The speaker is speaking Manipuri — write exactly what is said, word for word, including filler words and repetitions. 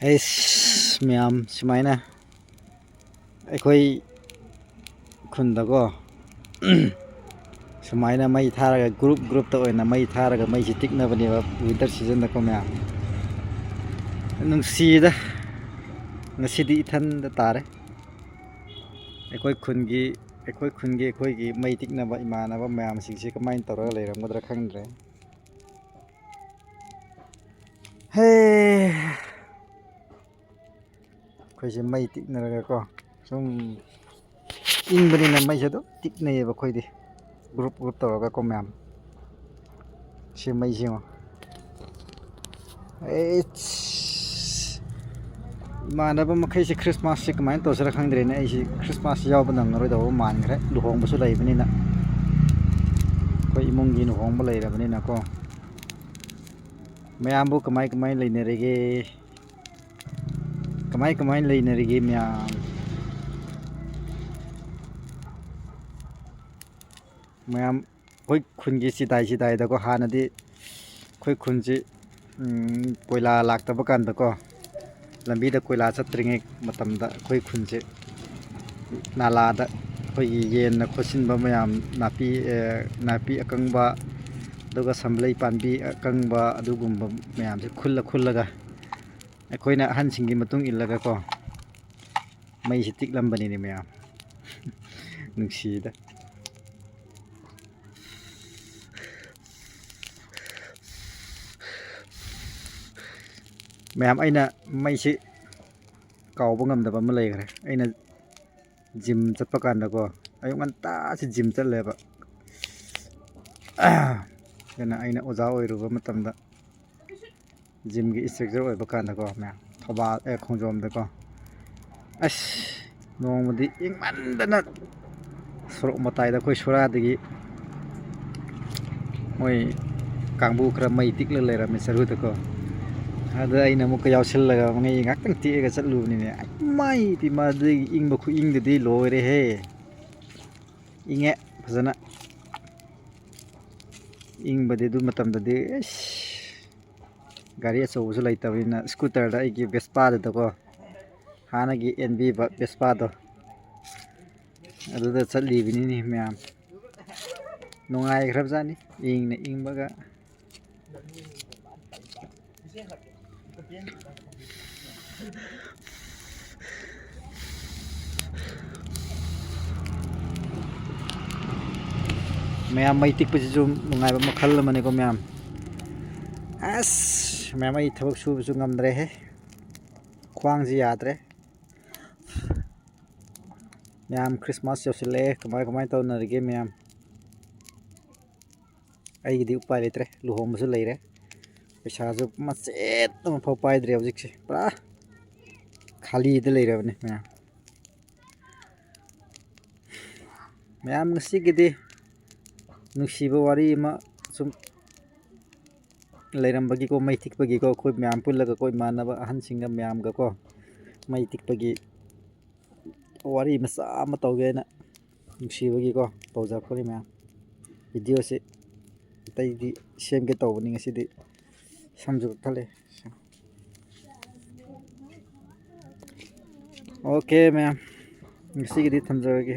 ꯑꯩꯁ, ꯃꯌꯥꯝ ꯁꯨꯃꯥꯏꯅ ꯑꯩꯈꯣꯏ ꯈꯨꯟꯗꯀꯣ, ꯁꯨꯃꯥꯏꯅ ꯃꯩ ꯊꯥꯔꯒ, ꯒ꯭ꯔꯨꯞ ꯒ꯭ꯔꯨꯞꯇ ꯑꯣꯏꯅ ꯃꯩ ꯊꯥꯔꯒ ꯃꯩꯁꯤ ꯇꯤꯛꯅꯕꯅꯦꯕ winter seasonꯗꯀꯣ ꯃꯌꯥꯝ꯫ ꯅꯨꯡꯁꯤꯗ, ꯉꯁꯤꯗꯤ ꯏꯊꯟꯗ ꯇꯥꯔꯦ꯫ ꯑꯩꯈꯣꯏ ꯈꯨꯟꯒꯤ, ꯑꯩꯈꯣꯏ ꯈꯨꯟꯒꯤ, ꯑꯩꯈꯣꯏꯒꯤ ꯃꯩ ꯇꯤꯛꯅꯕ ꯏꯃꯥꯟꯅꯕ ꯃꯌꯥꯝꯁꯤꯡꯁꯤ ꯀꯃꯥꯏꯅ ꯇꯧꯔꯒ ꯂꯩꯔꯝꯒꯗ꯭ꯔꯥ ꯈꯪꯗ꯭ꯔꯦ꯫ ꯍꯦ꯫ ꯑꯩꯈꯣꯏꯁꯦ ꯃꯩ ꯇꯤꯛꯅꯔꯒꯀꯣ, ꯁꯨꯝ ꯏꯪꯕꯅꯤꯅ ꯃꯩꯁꯦ ꯑꯗꯨꯝ ꯇꯤꯛꯅꯩꯌꯦꯕ ꯑꯩꯈꯣꯏꯗꯤ, ꯒ꯭ꯔꯨꯞ ꯒ꯭ꯔꯨꯞ ꯇꯧꯔꯒꯀꯣ ꯃꯌꯥꯝ꯫ ꯁꯤ ꯃꯩꯁꯦ ꯌꯦꯡꯉꯣ꯫ ꯑꯩꯁ, ꯏꯃꯥꯟꯅꯕ ꯃꯈꯩꯁꯦ ꯈ꯭ꯔꯤꯁꯃꯥꯁꯁꯦ ꯀꯃꯥꯏꯅ ꯇꯧꯁꯤꯔꯥ ꯈꯪꯗ꯭ꯔꯦꯅꯦ꯫ ꯑꯩꯁꯤ ꯈ꯭ꯔꯤꯁꯃꯥꯁ ꯌꯥꯎꯕ ꯅꯪꯉꯔꯣꯏꯗꯧꯕ ꯃꯥꯟꯈ꯭ꯔꯦ, ꯂꯨꯍꯣꯡꯕꯁꯨ ꯂꯩꯕꯅꯤꯅ, ꯑꯩꯈꯣꯏ ꯏꯃꯨꯡꯒꯤ ꯂꯨꯍꯣꯡꯕ ꯂꯩꯔꯕꯅꯤꯅꯀꯣ꯫ ꯃꯌꯥꯝꯕꯨ ꯀꯃꯥꯏ ꯀꯃꯥꯏ ꯂꯩꯅꯔꯤꯒꯦ? ꯀꯃꯥꯏ ꯀꯃꯥꯏ ꯂꯩꯅꯔꯤꯒꯦ ꯃꯌꯥꯝ? ꯃꯌꯥꯝ, ꯑꯩꯈꯣꯏ ꯈꯨꯟꯒꯤ ꯆꯤꯗꯥꯏ ꯆꯤꯗꯥꯏꯗꯀꯣ, ꯍꯥꯟꯅꯗꯤ ꯑꯩꯈꯣꯏ ꯈꯨꯟꯁꯤ, ꯎꯝ, ꯀꯣꯏꯂꯥ ꯂꯥꯛꯇꯕ ꯀꯥꯟꯗꯀꯣ, ꯂꯝꯕꯤꯗ ꯀꯣꯏꯂꯥ ꯆꯠꯇ꯭ꯔꯤꯉꯩ ꯃꯇꯝꯗ ꯑꯩꯈꯣꯏ ꯈꯨꯟꯁꯦ ꯅꯥꯂꯥꯗ ꯑꯩꯈꯣꯏꯒꯤ ꯌꯦꯟꯅ ꯈꯣꯠꯆꯤꯟꯕ ꯃꯌꯥꯝ, ꯅꯥꯄꯤ, ꯑꯦ, ꯅꯥꯄꯤ ꯑꯀꯪꯕ, ꯑꯗꯨꯒ ꯁꯝꯕꯂꯩ ꯄꯥꯝꯕꯤ ꯑꯀꯪꯕ, ꯑꯗꯨꯒꯨꯝꯕ ꯃꯌꯥꯝꯁꯦ ꯈꯨꯜꯂ ꯈꯨꯜꯂꯒ ꯑꯩꯈꯣꯏꯅ ꯑꯍꯟꯁꯤꯡꯒꯤ ꯃꯇꯨꯡ ꯏꯜꯂꯒꯀꯣ, ꯃꯩꯁꯤ ꯇꯤꯛꯂꯝꯕꯅꯤꯅꯦ ꯃꯌꯥꯝ꯫ ꯅꯨꯡꯁꯤꯗ꯫ ꯃꯌꯥꯝ, ꯑꯩꯅ ꯃꯩꯁꯤ ꯀꯥꯎꯕ ꯉꯝꯗꯕ ꯑꯃ ꯂꯩꯈ꯭ꯔꯦ꯫ ꯑꯩꯅ ꯖꯤꯝ ꯆꯠꯄ ꯀꯥꯟꯗꯀꯣ, ꯑꯌꯨꯛ ꯉꯟꯇꯥꯁꯤ ꯖꯤꯝ ꯆꯠꯂꯦꯕ꯫ ꯑꯗꯨꯅ ꯑꯩꯅ ꯑꯣꯖꯥ ꯑꯣꯏꯔꯨꯕ ꯃꯇꯝꯗ, ꯖꯤꯝꯒꯤ instructor ꯑꯣꯏꯕ ꯀꯥꯟꯗꯀꯣ ꯃꯌꯥꯝ, ꯊꯧꯕꯥꯜ, ꯑꯦ, ꯈꯣꯡꯖꯣꯝꯗꯀꯣ, ꯑꯁ, ꯅꯣꯡꯃꯗꯤ ꯏꯪꯃꯟꯗꯅ ꯁꯣꯔꯣꯛ ꯃꯇꯥꯏꯗ ꯑꯩꯈꯣꯏ ꯁꯣꯔꯥꯗꯒꯤ ꯃꯣꯏ ꯀꯥꯡꯕꯨ ꯈꯔ ꯃꯩ ꯇꯤꯛꯂ ꯂꯩꯔꯝꯃꯦ ꯆꯔꯨꯗꯀꯣ꯫ ꯑꯗ ꯑꯩꯅ ꯑꯃꯨꯛꯀ ꯌꯥꯎꯁꯜꯂꯒ ꯃꯩ ꯉꯥꯛꯇꯪ ꯇꯤꯛꯑꯒ ꯆꯠꯂꯨꯕꯅꯤꯅꯦ꯫ ꯃꯩꯗꯤ ꯃꯗꯨꯒꯤ ꯏꯪꯕ ꯈꯨꯏꯪꯗꯨꯗꯤ ꯂꯣꯏꯔꯦꯍꯦ! ꯏꯪꯉꯦ ꯐꯖꯅ꯫ ꯏꯪꯕꯗꯤ ꯑꯗꯨ ꯃꯇꯝꯗꯗꯤ ꯑꯩꯁ, ꯒꯥꯔꯤ ꯑꯆꯧꯕꯁꯨ ꯂꯩꯇꯕꯅꯤꯅ ꯁ꯭ꯀꯨꯇꯔꯗ ꯑꯩꯒꯤ ꯕꯦꯁꯄꯥꯗꯨꯗꯀꯣ, ꯍꯥꯟꯅꯒꯤ ꯑꯦꯟꯕꯤꯕ ꯕꯦꯁꯄꯥꯗꯣ, ꯑꯗꯨꯗ ꯆꯠꯂꯤꯕꯅꯤꯅꯦ ꯃꯌꯥꯝ꯫ ꯅꯨꯡꯉꯥꯏꯈ꯭ꯔꯕꯖꯥꯠꯅꯤ, ꯏꯪꯅ ꯏꯪꯕꯒ꯫ ꯃꯌꯥꯝ, ꯃꯩ ꯇꯤꯛꯄꯁꯤꯁꯨ ꯅꯨꯡꯉꯥꯏꯕ ꯃꯈꯜ ꯑꯃꯅꯤꯀꯣ ꯃꯌꯥꯝ꯫ ꯑꯁ ꯃꯌꯥꯝ, ꯑꯩ ꯊꯕꯛ ꯁꯨꯕꯁꯨ ꯉꯝꯗ꯭ꯔꯦꯍꯦ, ꯈ꯭ꯋꯥꯡꯁꯤ ꯌꯥꯗ꯭ꯔꯦ꯫ ꯃꯌꯥꯝ, ꯈ꯭ꯔꯤꯁꯃꯥꯁ ꯌꯧꯁꯤꯜꯂꯛꯑꯦ, ꯀꯃꯥꯏ ꯀꯃꯥꯏ ꯇꯧꯅꯔꯤꯒꯦ ꯃꯌꯥꯝ? ꯑꯩꯒꯤꯗꯤ ꯎꯄꯥꯏ ꯂꯩꯇ꯭ꯔꯦ, ꯂꯨꯍꯣꯡꯕꯁꯨ ꯂꯩꯔꯦ, ꯄꯩꯁꯥꯁꯨ ꯃꯆꯦꯠ ꯑꯃꯐꯥꯎ ꯄꯥꯏꯗ꯭ꯔꯦ ꯍꯧꯖꯤꯛꯁꯦ, ꯄꯨꯔꯥ ꯈꯥꯂꯤꯗ ꯂꯩꯔꯕꯅꯤ ꯃꯌꯥꯝ꯫ ꯃꯌꯥꯝ, ꯉꯁꯤꯒꯤꯗꯤ ꯅꯨꯡꯁꯤꯕ ꯋꯥꯔꯤ ꯑꯃ ꯁꯨꯝ ꯂꯩꯔꯝꯕꯒꯤꯀꯣ, ꯃꯩ ꯇꯤꯛꯄꯒꯤꯀꯣ, ꯑꯩꯈꯣꯏ ꯃꯌꯥꯝ ꯄꯨꯜꯂꯒ, ꯑꯩꯈꯣꯏ ꯏꯃꯥꯟꯅꯕ ꯑꯍꯟꯁꯤꯡꯒ ꯃꯌꯥꯝꯒꯀꯣ, ꯃꯩ ꯇꯤꯛꯄꯒꯤ ꯋꯥꯔꯤ ꯃꯆꯥ ꯑꯃ ꯇꯧꯒꯦꯅ ꯅꯨꯡꯁꯤꯕꯒꯤꯀꯣ ꯇꯧꯖꯔꯛꯄꯅꯤ ꯃꯌꯥꯝ꯫ ꯚꯤꯗꯤꯑꯣꯁꯤ ꯑꯇꯩꯗꯤ ꯁꯦꯝꯒꯦ ꯇꯧꯕꯅꯤ, ꯉꯁꯤꯗꯤ ꯁꯝꯁꯨ ꯀꯛꯊꯠꯂꯦ꯫ ꯑꯣꯀꯦ ꯃꯌꯥꯝ, ꯉꯁꯤꯒꯤꯗꯤ ꯊꯝꯖꯔꯒꯦ꯫